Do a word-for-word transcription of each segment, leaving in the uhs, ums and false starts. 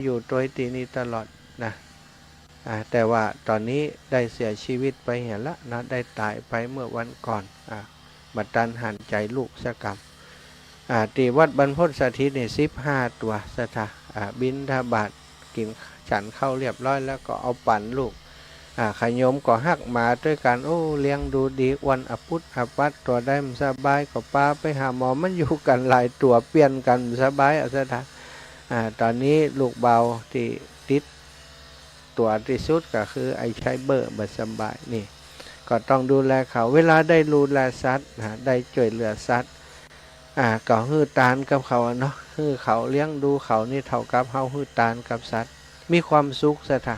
อยู่ตวยตี้นี่ตลอดนะ อ่า แต่ว่าต๋อนนี้ได้เสียจีวิตไปเหียละนะ ได้ต๋ายไปเมื่อวันก่อน อ่า บ่ตันหันใจ๋ลูกสักกำ อ่า ตี้วัดบรรพตสถิตนี่สิบห้าตั๋วศรัทธา อ่า บิณฑบาต กิ๋นฉันข้าวเรียบร้อยแล้วก็เอาปั๋นลูก อ่า ขะหยมก็ฮักหมาตวยกั๋น โอ้ เลี้ยงดูดี อ้วนอะปุดอะปัด ตั๋วใดบ่สบายก็ปาไปหาหมอ มันอยู่กั๋นหลายตั๋ว เปลี่ยนกั๋นบ่สบายอะศรัทธา อ่า ต๋อนนี้ลูกบ่าวตี้ติดตั๋วตี้สุดก็คือไอ้ไชเบอร์บ่สบายนี่ ก็ต้องดูแลเขา เวลาได้ดูแลสัตว์นะ ได้จ้วยเหลือสัตว์ อ่า ก็หื้อตานกับเขาอะเนาะ หื้อเขาเลี้ยงดูเขานี่เท่ากับเฮาหื้อตานกับสัตว์ มีความสุขศรัทธา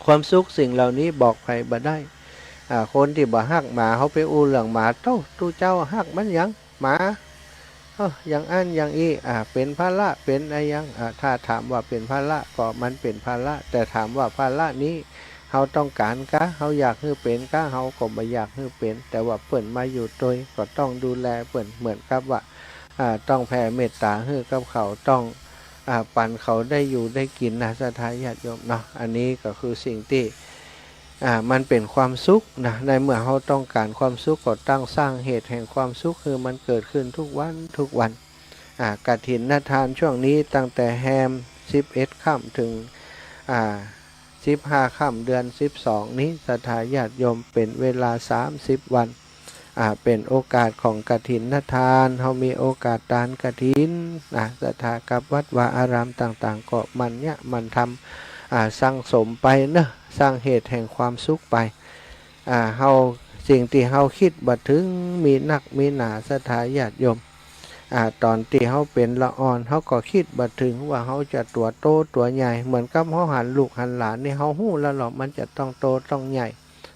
ความสุขสิ่งเหล่านี้บอกใผบ่ได้ อ่า คนตี้บ่ฮักหมา เฮาไปอู้เรื่องหมา โต้ ตุ๊เจ้าฮักมันหยัง หมา เอ้อ อย่างอั้นอย่างอี้ อ่า เป๋นภาระ เป๋นอะหยัง อ่า ถ้าถามว่าเป๋นภาระ ก็มันเป๋นภาระ แต่ถามว่าภาระนี้ เฮาต้องก๋านกา เฮาอยากหื้อเป๋นกา เฮาก็บ่อยากหื้อเป๋น แต่ว่าเปิ้นมาอยู่ตวย ก็ต้องดูแลเปิ้น เหมือนกับว่า อ่า ต้องแผ่เมตต๋าหื้อกับเขา ต้อง อ่า ปั๋นเขาได้อยู่ได้กิ๋นนะ ศรัทธาญาติโยมเนาะ อันนี้ก็คือสิ่งตี้ อ่า มันเป๋นความสุขนะ ในเมื่อเฮาต้องก๋านความสุข ก็ต้องสร้างเหตุแห่งความสุขหื้อมันเกิดขึ้นทุกวันทุกวัน อ่า กฐินทานช่วงนี้ตั้งแต่แฮมสิบเอ็ดค่ำเถิง อ่า สิบห้าค่ำเดือนสิบสองนี้ ศรัทธาญาติโยม เป๋นเวลาสามสิบวัน อ่า เป๋นโอกาสของกฐินทาน เฮามีโอกาสตานกฐิน อ่า ศรัทธากับวัดวาอารามต่างๆ ก็หมั่นเยียะหมั่นทำ อ่า สั่งสมไปเนาะ สร้างเหตุแห่งความสุขไป อ่า เฮา สิ่งตี้เฮาคิดบ่เถิงมีนักมีหนา ศรัทธาญาติโยม อ่า ต๋อนตี้เฮาเป๋นละอ่อน เฮาก็คิดบ่เถิงว่าเฮาจะตั๋วโตตั๋วใหญ่ เหมือนกับเฮาหันลูกหันหลานนี่ เฮาฮู้แล้วเนาะ มันจะต้องโตต้องใหญ่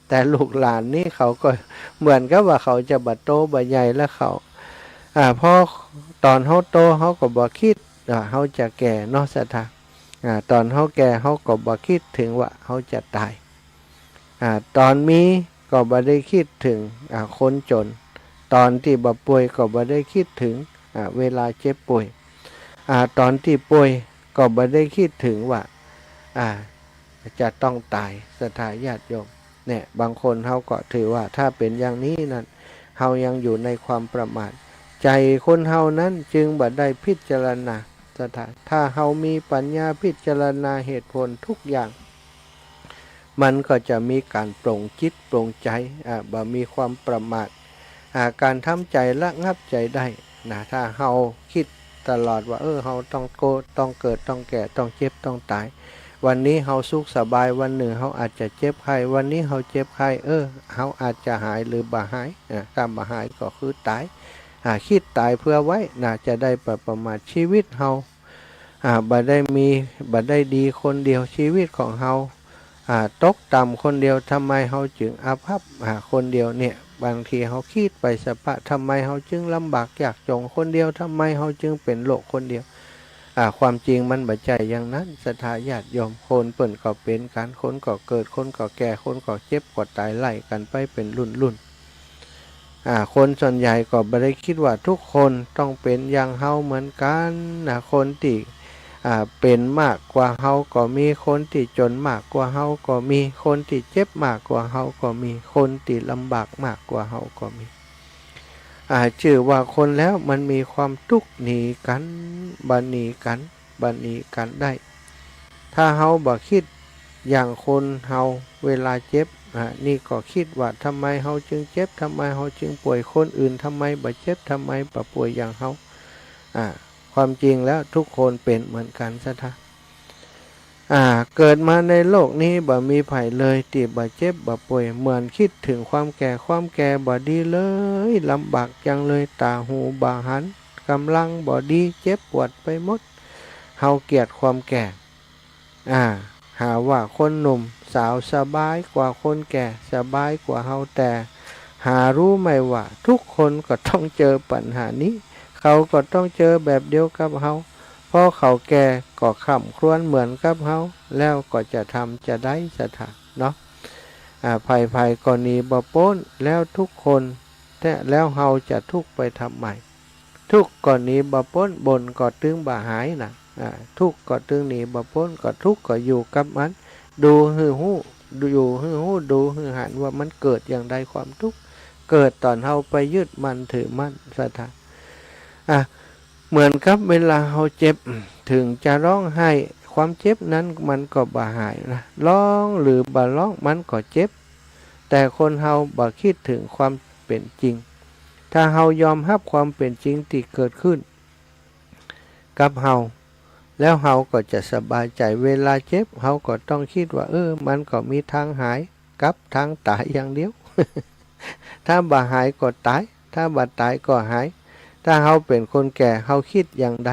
แต่ลูกหลานนี่เขาก็เหมือนกับว่าเขาจะบ่โตบ่ใหญ่แล้วเขา อ่า พอต๋อนเฮาโตเฮาก็บ่คิดว่าเฮาจะแก่เนาะ ศรัทธา อ่า ต๋อนเฮาแก่เฮาก็บ่คิดเถิงว่าเฮาจะต๋าย อ่า ต๋อนมีก็บ่ได้คิดเถิง อ่า คนจ๋น ต๋อนตี้บ่ป่วยก็บ่ได้คิดเถิง อ่า เวลาเจ็บป่วย อ่า ต๋อนตี้ป่วยก็บ่ได้คิดเถิงว่า อ่า จะต้องต๋าย ศรัทธาญาติโยม เนี่ย บางคนเฮาก็ถือว่าถ้าเป๋นอย่างนี้นั้น เฮายังอยู่ในความประมาท ใจ๋คนเฮานั้นจึงบ่ได้พิจารณา ศรัทธา ถ้าเฮามีปัญญาพิจารณาเหตุผลทุกอย่าง มันก็จะมีก๋านปลงจิตปลงใจ๋ อ่า บ่มีความประมาท อ่า ก๋านทำใจ๋ระงับใจ๋ได้นะ ถ้าเฮาคิดตลอดว่า เออ เฮาต้องโก ต้องเกิด ต้องแก่ ต้องเจ็บ ต้องต๋าย วันนี้เฮาสุขสบาย วันนึ่งเฮาอาจจะเจ็บไข้ วันนี้เฮาเจ็บไข้ เออ เฮาอาจจะหายหรือบ่หาย อ่า ถ้าบ่หายก็คือต๋าย อ่า คิดต๋ายเผื่อไว้นะ จะได้บ่ประมาท จีวิตเฮา อ่า บ่ได้มี บ่ได้ดีคนเดียว จีวิตของเฮา อ่า ตกต่ำคนเดียว ทำไมเฮาจึงอาภัพ อ่า คนเดียวเนี่ย บางทีเฮาคิดไปสะพะ ทำไมเฮาจึงลำบากยากจ๋นคนเดียว ทำไมเฮาจึงเป๋นโรคคนเดียว อ่า ความจริงมันบ่ใจ้อย่างนั้น ศรัทธาญาติโยม คนเปิ้นก็เป๋นกั๋น คนก็เกิด คนก็แก่ คนก็เจ็บ ก็ต๋ายไล่กั๋นไปเป๋นรุ่นๆ อ่า คนส่วนใหญ่ก็บ่ได้คิดว่าทุกคนต้องเป๋นอย่างเฮาเหมือนกั๋นนะ คนตี้ อ่า เป๋นมากกว่าเฮาก็มี คนตี้จ๋นมากกว่าเฮาก็มี คนตี้เจ็บมากกว่าเฮาก็มี คนตี้ลำบากมากกว่าเฮาก็มี อ่า จื้อว่าคนแล้วมันมีความตุ๊กข์หนีกั๋น บ่หนีกั๋น บ่หนีกั๋นได้ ถ้าเฮาบ่คิดอย่างคนเฮาเวลาเจ็บ อ่า นี่ก็คิดว่าทำไมเฮาจึงเจ็บ ทำไมเฮาจึงป่วย คนอื่นทำไมบ่เจ็บ ทำไมบ่ป่วยอย่างเฮา อ่า ความจริงแล้วทุกคนเป๋นเหมือนกั๋น ศรัทธา อ่า เกิดมาในโลกนี้บ่มีใผเลยตี้บ่เจ็บบ่ป่วย เหมือนคิดเถิงความแก่ ความแก่บ่ดีเลย ลำบากจังเลย ต๋าหูบ่หัน ก๋ำลังบ่ดี เจ็บปวดไปหมด เฮาเกลียดความแก่ อ่า หาว่าคนหนุ่มสาวสบายกว่าคนแก่ สบายกว่าเฮา แต่หารู้ไหมว่าทุกคนก็ต้องเจอปัญหานี้ เขาก็ต้องเจอแบบเดียวกับเฮา เพราะเขาแก่ก็คร่ำครวญเหมือนกับเฮา แล้วก็จะทำจะใด ศรัทธาเนาะ อ่า ใผๆ ก็หนีบ่ป๊น แล้วทุกคน แต่แล้วเฮาจะทุกข์ไปทำไม ทุกข์ก็หนีบ่ป๊น บ่นก็ตึงบ่หายนะ อ่า ทุกข์ก็ตึงหนีบ่ป๊น ก็ทุกข์ก็อยู่กับมัน ดูหื้อฮู้ อยู่หื้อฮู้ ดูหื้อหันว่ามันเกิดอย่างใดความทุกข์ เกิดต๋อนเฮาไปยึดมั่นถือมั่น ศรัทธา อ่ะ เหมือนกับเวลาเฮาเจ็บ ถึงจะฮ้องไห้ ความเจ็บนั้นมันก็บ่หายนะ ฮ้องหรือบ่ฮ้องมันก็เจ็บ แต่คนเฮาบ่กึ๊ดเถิงความเป๋นจริง ถ้าเฮายอมฮับความเป๋นจริงตี้เกิดขึ้นกับเฮา แล้วเฮาก็จะสบายใจ๋ เวลาเจ็บเฮาก็ต้องกึ๊ดว่า เออ มันก็มีตางหายกับตางต๋ายอย่างเดียว ถ้าบ่หายก็ต๋าย ถ้าบ่ต๋ายก็หาย ถ้าเฮาเป๋นคนแก่ เฮากึ๊ดอย่างใด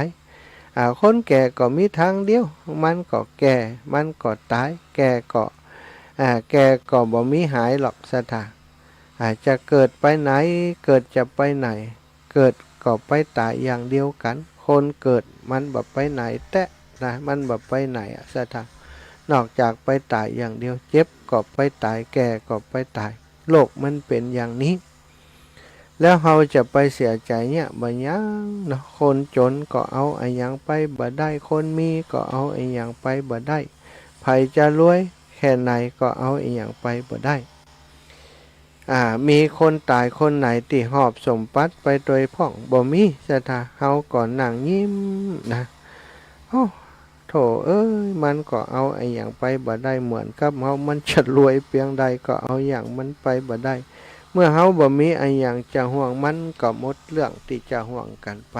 อ่า คนแก่ก็มีตางเดียว มันก็แก่ มันก็ต๋าย แก่ก็ อ่า แก่ก็บ่มีหายหรอก ศรัทธา อ่า จะเกิดไปไหน เกิดจะไปไหน เกิดก็ไปต๋ายอย่างเดียวกั๋น คนเกิดมันบ่ไปไหนแต๊นะ มันบ่ไปไหนอะ ศรัทธา นอกจากไปต๋ายอย่างเดียว เจ็บก็ไปต๋าย แก่ก็ไปต๋าย โลกมันเป๋นอย่างนี้ แล้วเฮาจะไปเสียใจ๋เยียะบ่ยังเนาะ คนจ๋นก็เอาอะหยังไปบ่ได้ คนมีก็เอาอะหยังไปบ่ได้ ใผจะรวยแค่ไหนก็เอาอะหยังไปบ่ได้ อ่า มีคนต๋ายคนไหนตี้หอบสมบัติไปตวยพ่อง บ่มี ศรัทธา เฮาก็นั่งยิ้มนะ โอ้ โธ่เอ้ย มันก็เอาอะหยังไปบ่ได้ เหมือนกับเฮา มันจะรวยเปียงใดก็เอาหยังมันไปบ่ได้ เมื่อเฮาบ่มีอะหยังจะห่วง มันก็หมดเรื่องตี้จะห่วงกั๋นไป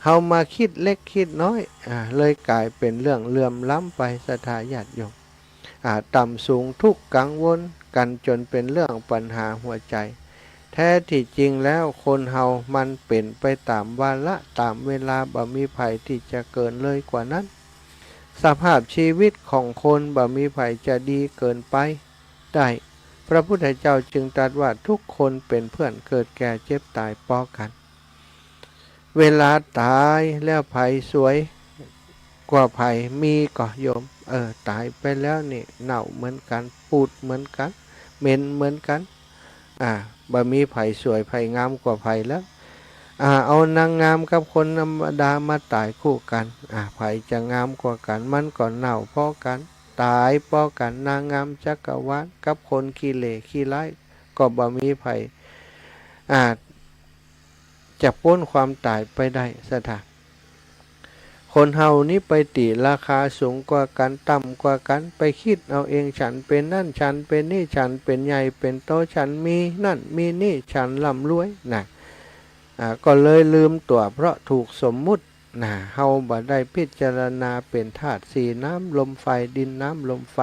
เฮามาคิดเล็กคิดน้อย อ่า เลยก๋ายเป๋นเรื่องเหลื่อมล้ำไป ศรัทธาญาติโยม อ่า ต่ำสูงทุกข์กังวลกั๋นจ๋นเป๋นเรื่องปัญหาหัวใจ๋ แท้ตี้จริงแล้วคนเฮามันเป๋นไปต๋ามวาระต๋ามเวลา บ่มีใผตี้จะเกินเลยกว่านั้น สภาพชีวิตของคนบ่มีใผจะดีเกินไปได้ พระพุทธเจ้าจึงตรัสว่าทุกคนเป๋นเพื่อนเกิดแก่เจ็บต๋ายป้อกั๋น เวลาต๋ายแล้วใผสวยกว่าใผ มีก่อโยม เออ ต๋ายไปแล้วนี่เน่าเหมือนกั๋น ปูดเหมือนกั๋น เหม็นเหมือนกั๋น อ่า บ่มีใผสวยใผงามกว่าใผแล้ว อ่า เอานางงามกับคนธรรมดามาต๋ายคู่กั๋น อ่า ใผจะงามกว่ากั๋น มันก็เน่าป้อกั๋น ต๋ายป้อกั๋น นางงามจักรวาลกับคนขี้เหล่ขี้ร้าย ก็บ่มีใผ อ่า จะป๊นความต๋ายไปได้ ศรัทธา คนเฮานี้ไปตี๋ราคาสูงกว่ากั๋น ต่ำกว่ากั๋น ไปกึ๊ดเอาเอง ฉันเป๋นนั่น ฉันเป๋นนี่ ฉันเป๋นใหญ่เป๋นโต ฉันมีนั่นมีนี่ ฉันร่ำรวยนะ อ่า ก็เลยลืมตั๋วเพราะถูกสมมุตินะ เฮาบ่ได้พิจารณาเป๋นธาตุสี่ น้ำลมไฟ ดินน้ำลมไฟ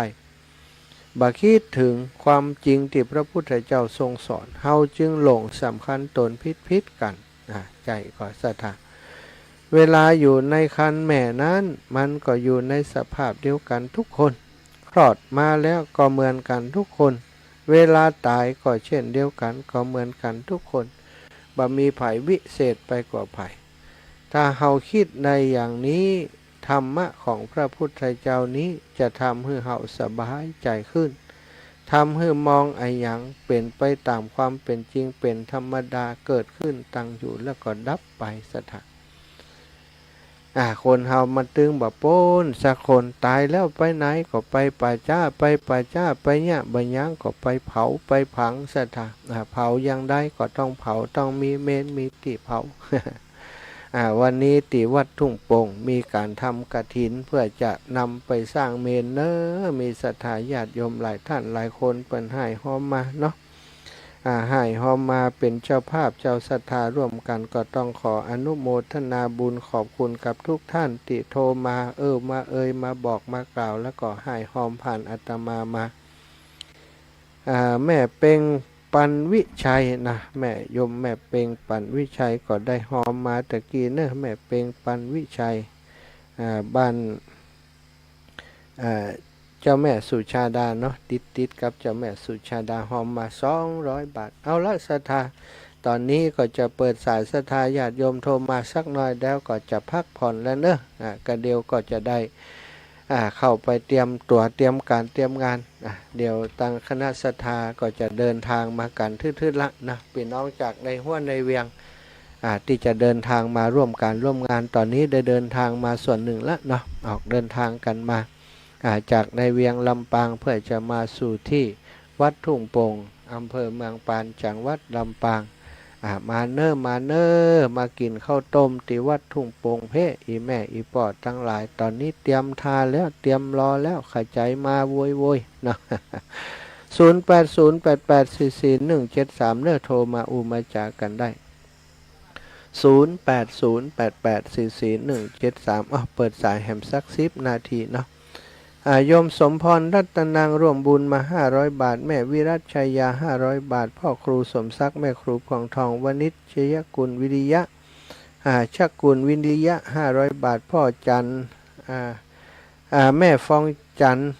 บ่กึ๊ดเถิงความจริงตี้พระพุทธเจ้าทรงสอน เฮาจึงหลงสำคัญตนผิดๆ กั๋น อ่า ใจ๋ก่อ ศรัทธา เวลาอยู่ในครรภ์แม่นั้น มันก็อยู่ในสภาพเดียวกั๋นทุกคน คลอดมาแล้วก็เหมือนกั๋นทุกคน เวลาต๋ายก็เช่นเดียวกั๋น ก็เหมือนกั๋นทุกคน บ่มีใผวิเศษไปกว่าใผ ถ้าเฮากึ๊ดได้อย่างนี้ ธรรมะของพระพุทธเจ้านี้จะทำหื้อเฮาสบายใจ๋ขึ้น ทำหื้อมองอะหยังเป๋นไปต๋ามความเป๋นจริง เป๋นธรรมดา เกิดขึ้น ตั้งอยู่ แล้วก็ดับไป ศรัทธา อ่า คนเฮามันตึงบ่ป๊นสักคน ต๋ายแล้วไปไหน ก็ไปป่าจ๊า ไปป่าจ๊า ไปเยียะบ่ยังก็ไปเผา ไปฝัง ศรัทธา อ่า เผาอย่างใดก็ต้องเผา ต้องมีเมรุ มีตี้เผา อ่า วันนี้ตี้วัดทุ่งโป่งมีก๋านทำกฐินเพื่อจะนำไปสร้างเมรุเนาะ มีศรัทธาญาติโยมหลายท่านหลายคนเปิ้นฮ้ายฮอมมาเนาะ อ่า ฮ้ายฮอมมาเป๋นเจ้าภาพเจ้าศรัทธาร่วมกั๋น ก็ต้องขออนุโมทนาบุญขอบคุณกับทุกท่านตี้โทรมา เออ มาเอย มาบอกมากล่าว แล้วก็ฮ้ายฮอมผ่านอาตมามา อ่า แม่เปงปันวิชัยนะ แม่โยมแม่เปงปันวิชัยก็ได้ฮอมมาตะกี้เนาะ แม่เปงปันวิชัย อ่า บ้าน อ่า เจ้าแม่สุชาดาเนาะ ติดๆ กับเจ้าแม่สุชาดา ฮอมมาสองร้อยบาท เอาละศรัทธา ต๋อนนี้ก็จะเปิดสายศรัทธาญาติโยมโทรมาสักหน่อย แล้วก็จะพักผ่อนแล้วเนาะ อ่า กะเดี๋ยวก็จะได้ อ่า เข้าไปเตรียมตั๋ว เตรียมก๋าน เตรียมงาน อ่า เดี๋ยวตังคณะศรัทธาก็จะเดินทางมากั๋นทืดๆ ละนะ ปี้น้องจากในฮั้วในเวียง อ่า ตี้จะเดินทางมาร่วมก๋านร่วมงาน ต๋อนนี้ได้เดินทางมาส่วนนึ่งละเนาะ ออกเดินทางกั๋นมา อ่า จากในเวียงลำปาง เปื้อจะมาสู่ตี้วัดทุ่งโป่ง อำเภอเมืองปาน จังหวัดลำปาง อ่า มาเน่อ มาเน่อ มากิ๋นข้าวต้มตี้วัดทุ่งโป่งเพ่ อี่แม่อี่ป้อตังหลาย ต๋อนนี้เตรียมถ่าแล้ว เตรียมรอแล้ว ขะใจ๋มาโวยๆ เนาะ ศูนย์แปดศูนย์แปดแปดสี่สี่หนึ่งเจ็ดสาม เน่อ โทรมาอู้มาจ๋ากั๋นได้ ศูนย์แปดศูนย์แปดแปดสี่สี่หนึ่งเจ็ดสาม อ้าว เปิดสายแหมสักสิบนาทีเนาะ อ่า โยมสมพรรัตนัง ร่วมบุญมาห้าร้อยบาท แม่วิรัชชัยยาห้าร้อยบาท พ่อครูสมศักดิ์ แม่ครูพวงทอง วณิชยกุลวิริยะ อ่า ชกุลวิริยะห้าร้อยบาท พ่อจันทร์ อ่า อ่า แม่ฟองจันทร์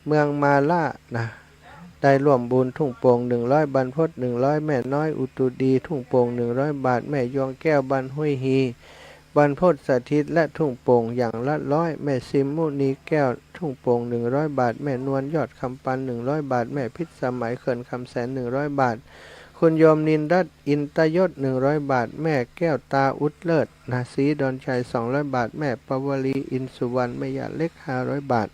เมืองมาล่านะ ได้ร่วมบุญทุ่งโป่งหนึ่งร้อย บรรพตหนึ่งร้อย แม่น้อยอุตุดี ทุ่งโป่งหนึ่งร้อยบาท แม่ยวงแก้วบ้านห้วยฮี บรรพตสถิตและทุ่งโป่งอย่างละร้อย แม่ซิมมุนีแก้ว ทุ่งโป่งหนึ่งร้อยบาท แม่นวลยอดคำปันหนึ่งร้อยบาท แม่พิษสมัยเขื่อนคำแสนหนึ่งร้อยบาท คุณโยมนินรัตน์อินตยศหนึ่งร้อยบาท แม่แก้วตาอุดเลิศนะ ศรีดอนชัยสองร้อยบาท แม่ปวลีอินสุวรรณ แม่ย่าเล็กห้าร้อยบาท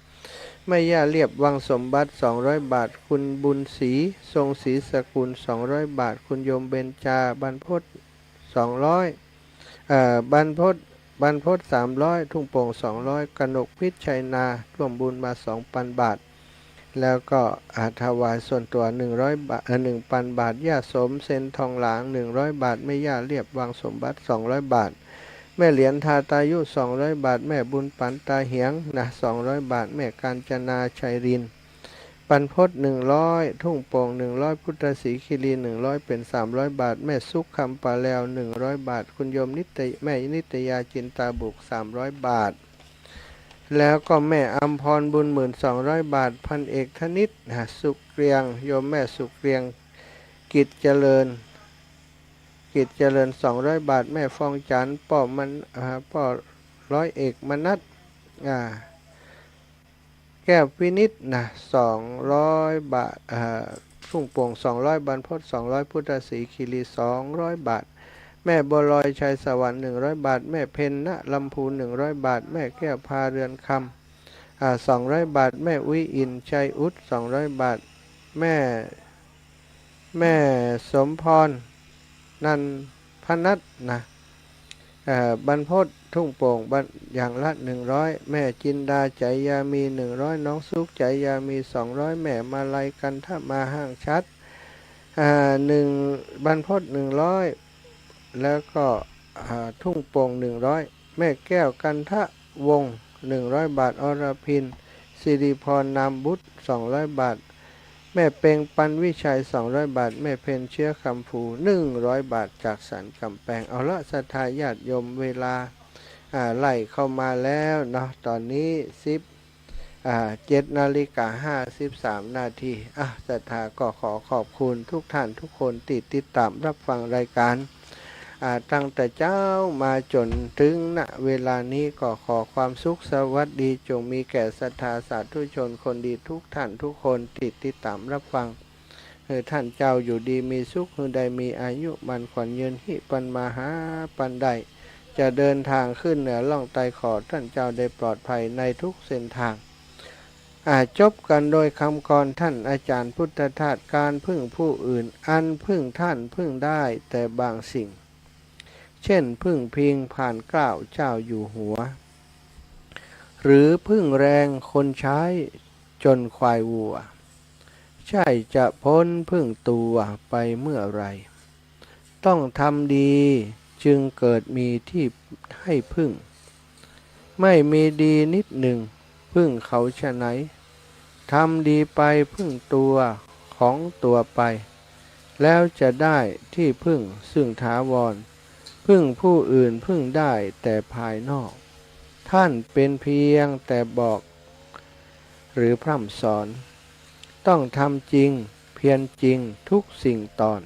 แม่ย่าเรียบวังสมบัติสองร้อยบาท คุณบุญศรี ทรงศรีสกุลสองร้อยบาท คุณโยมเบญจา บรรพตสองร้อย เอ่อ บรรพต บรรพตสามร้อย ทุ่งโป่งสองร้อย กนกพิชชัยนา ร่วมบุญมาสองปันบาท แล้วก็ อ่า ถวายส่วนตั๋วหนึ่งร้อยบาท เอ่อ หนึ่งปันบาท ย่าสม เซนทองหลาง หนึ่งร้อยบาท แม่ย่าเรียบวังสมบัติสองร้อยบาท แม่เหรียญทาตายุสองร้อยบาท แม่บุญปันตาเหียงนะ สองร้อยบาท แม่กาญจนาชัยรินทร์ บรรพตหนึ่งร้อย ทุ่งโป่งหนึ่งร้อย พุทธศรีคีรีหนึ่งร้อย เป๋นสามร้อยบาท แม่สุขคำปาแลวหนึ่งร้อยบาท คุณโยมนิตย- แม่นิตยาจินตาบุกสามร้อยบาท แล้วก็แม่อำพรบุญหมื่นสองร้อยบาท พันเอกธนิตนะ สุเกรียง โยมแม่สุเกรียง กิจเจริญ กิจเจริญสองร้อยบาท แม่ฟองจันทร์ ป้อมัน อ่า ป้อร้อยเอกมนัส อ่า แก้วพินิจนะ สองร้อยบาท เอ่อ ทุ่งโป่งสองร้อย บรรพตสองร้อย พุทธศรีคีรีสองร้อยบาท แม่บัวลอยชัยสวรรค์หนึ่งร้อยบาท แม่เพ็ญณลำพูนหนึ่งร้อยบาท แม่แก้วพาเรือนคำ อ่า สองร้อยบาท แม่อุ๊ยอินชัยอุดสองร้อยบาท แม่ แม่สมพร นันทพนัสนะ เอ่อ บรรพตทุ่งโป่ง บรร- อย่างละหนึ่งร้อย แม่จินดา ใจยามี หนึ่งร้อย น้องสุข ใจยามี สองร้อย แม่มาลัย กันทมา ห้างฉัตร อ่า หนึ่ง บรรพตหนึ่งร้อย แล้วก็ อ่า ทุ่งโป่งหนึ่งร้อย แม่แก้ว กันทวงศ์ หนึ่งร้อยบาท อรพิน สิริพร นามบุตร สองร้อยบาท แม่เปง ปันวิชัย สองร้อยบาท แม่เพ็ญ เชื้อคำภู หนึ่งร้อยบาท จากสันกำแปง เอาละ ศรัทธาญาติโยม เวลา อ่า ไหลเข้ามาแล้วเนาะ ต๋อนนี้สิบ อ่า เจ็ดนาฬิกาห้าสิบสามนาที อ่ะ ศรัทธาก็ขอขอบคุณทุกท่านทุกคนตี้ติดต๋ามรับฟังรายก๋าน อ่า ตั้งแต่เจ๊ามาจ๋นเถิง ณ เวลานี้ ก็ขอความสุขสวัสดีจงมีแก่ศรัทธาสาธุชนคนดีทุกท่านทุกคนตี้ติดต๋ามรับฟัง หื้อท่านเจ้าอยู่ดีมีสุข หื้อได้มีอายุมั่นขวัญยืน ฮิปันมาหาปันได้ จะเดินทางขึ้นเหนือล่องใต้ ขอท่านเจ้าได้ปลอดภัยในทุกเส้นทาง อ่า จบกั๋นโดยกำกลอนท่านอาจ๋ารย์พุทธทาส การพึ่งผู้อื่น อันพึ่งท่านพึ่งได้แต่บางสิ่ง เช่นพึ่งพิงผานเกล้าเจ้าอยู่หัว หรือพึ่งแรงคนใช้จนควายวัว ใช่จะพ้นพึ่งตัวไปเมื่อไร ต้องทำดีจึงเกิดมีที่ให้พึ่ง ไม่มีดีนิดหนึ่งพึ่งเขาฉะไหน ทำดีไปพึ่งตัวของตัวไป แล้วจะได้ที่พึ่งซึ่งถาวร พึ่งผู้อื่นพึ่งได้แต่ภายนอก ท่านเป็นเพียงแต่บอก หรือพร่ำสอน ต้องทำจริง เพียรจริงทุกสิ่งตอน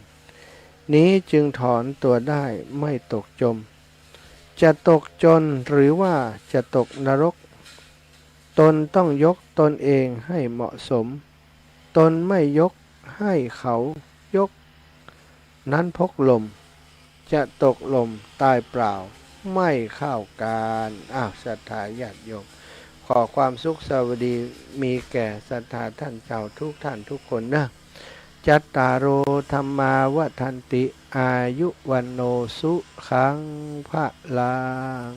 นี้จึงถอนตัวได้ไม่ตกจม จะตกจนหรือว่าจะตกนรก ตนต้องยกตนเองให้เหมาะสม ตนไม่ยกให้เขายก นั้นพกลม จะตกหล่มตายเปล่า ไม่เข้าก๋าน อ้าว ศรัทธาญาติโยม ขอความสุขสวัสดีมีแก่ศรัทธาท่านเจ้าทุกท่านทุกคนนะ จัตตาโร ธัมมา วัฑฒันติ อายุ วัณโณ สุขัง พลัง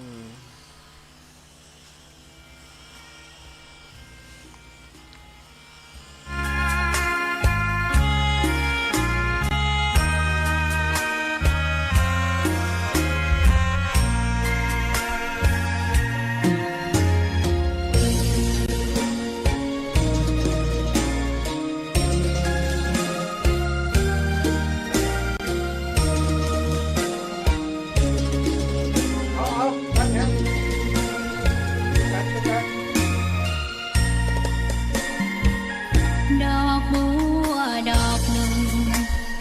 ดอกบัวดอกหนึ่ง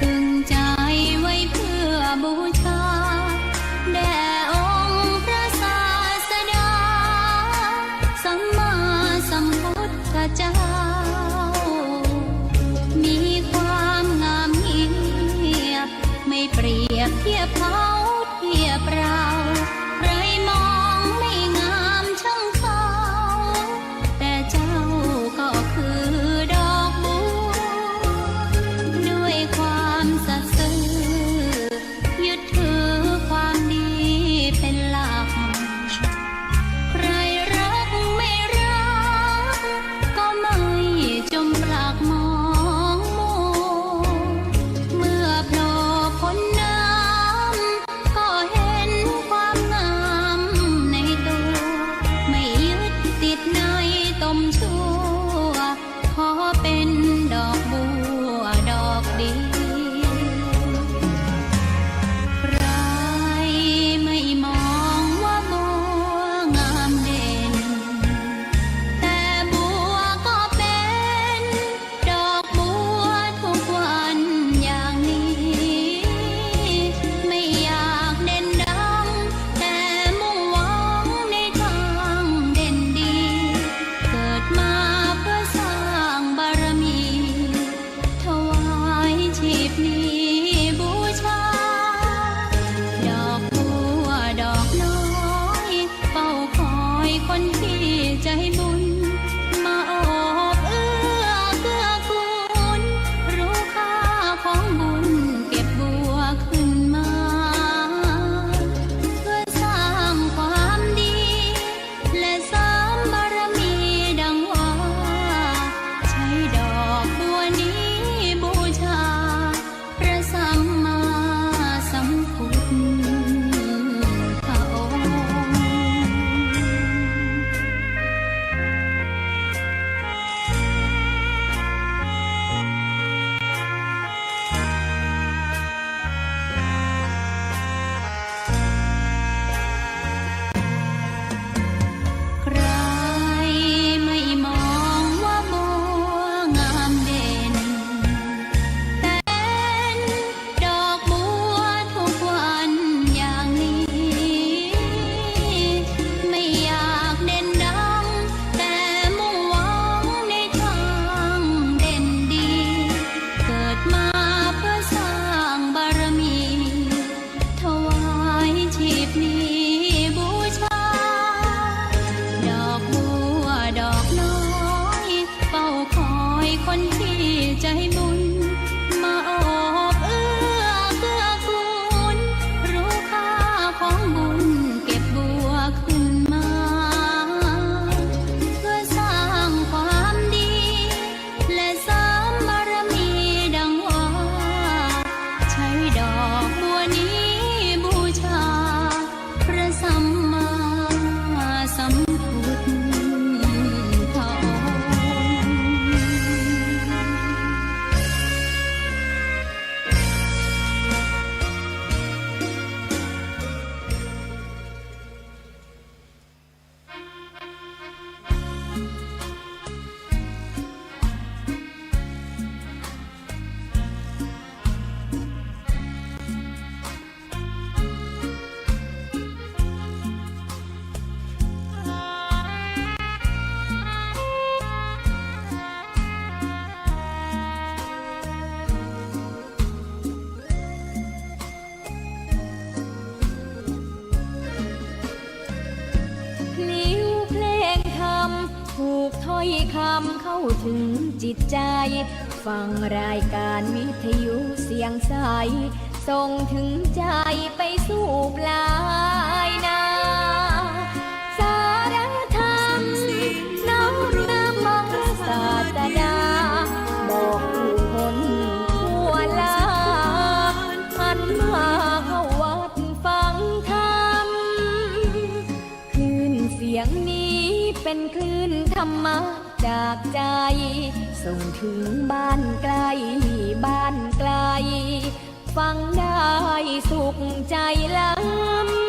ตึงใจไว้เพื่อบูชา แด่องค์พระศาสดา สัมมาสัมพุทธเจ้า มีความงามเงียบ ไม่เปรียบเทียบเขาเทียบเรา ใครมองไม่งามช่างเขา แต่เจ้าก็คือดอกบัว ด้วยความสัตย์ซื่อ ยึดถือความดีเป็นหลัก ใครรักไม่รัก ก็ไม่จมปลักมองมัว เมื่อโผล่พ้นน้ำ ก็เห็นความงามในตัว ไม่ยึดติดในตมชั่ว ขอเป็นดอกบัวดอกเดียว ใครไม่มองว่าบัวงามเด่น แต่บัวก็เป็น ดอกบัวทุกวันอย่างนี้ ไม่อยากเด่นดัง แต่มุ่งหวังในทางเด่นดี เกิดมา ถ้อยคำเข้าถึงจิตใจ ฟังรายการวิทยุเสียงใส ส่งถึงใจไปสู่ปลายนา สารธรรมน้อมนำองค์พระศาสดา บอกผู้คนทั่วลา หันมาเข้าวัดฟังธรรม คลื่นเสียงนี้เป็นคลื่นธรรมะจากใจ ส่งถึงบ้านไกลบ้านไกล ฟังได้สุขใจล้ำ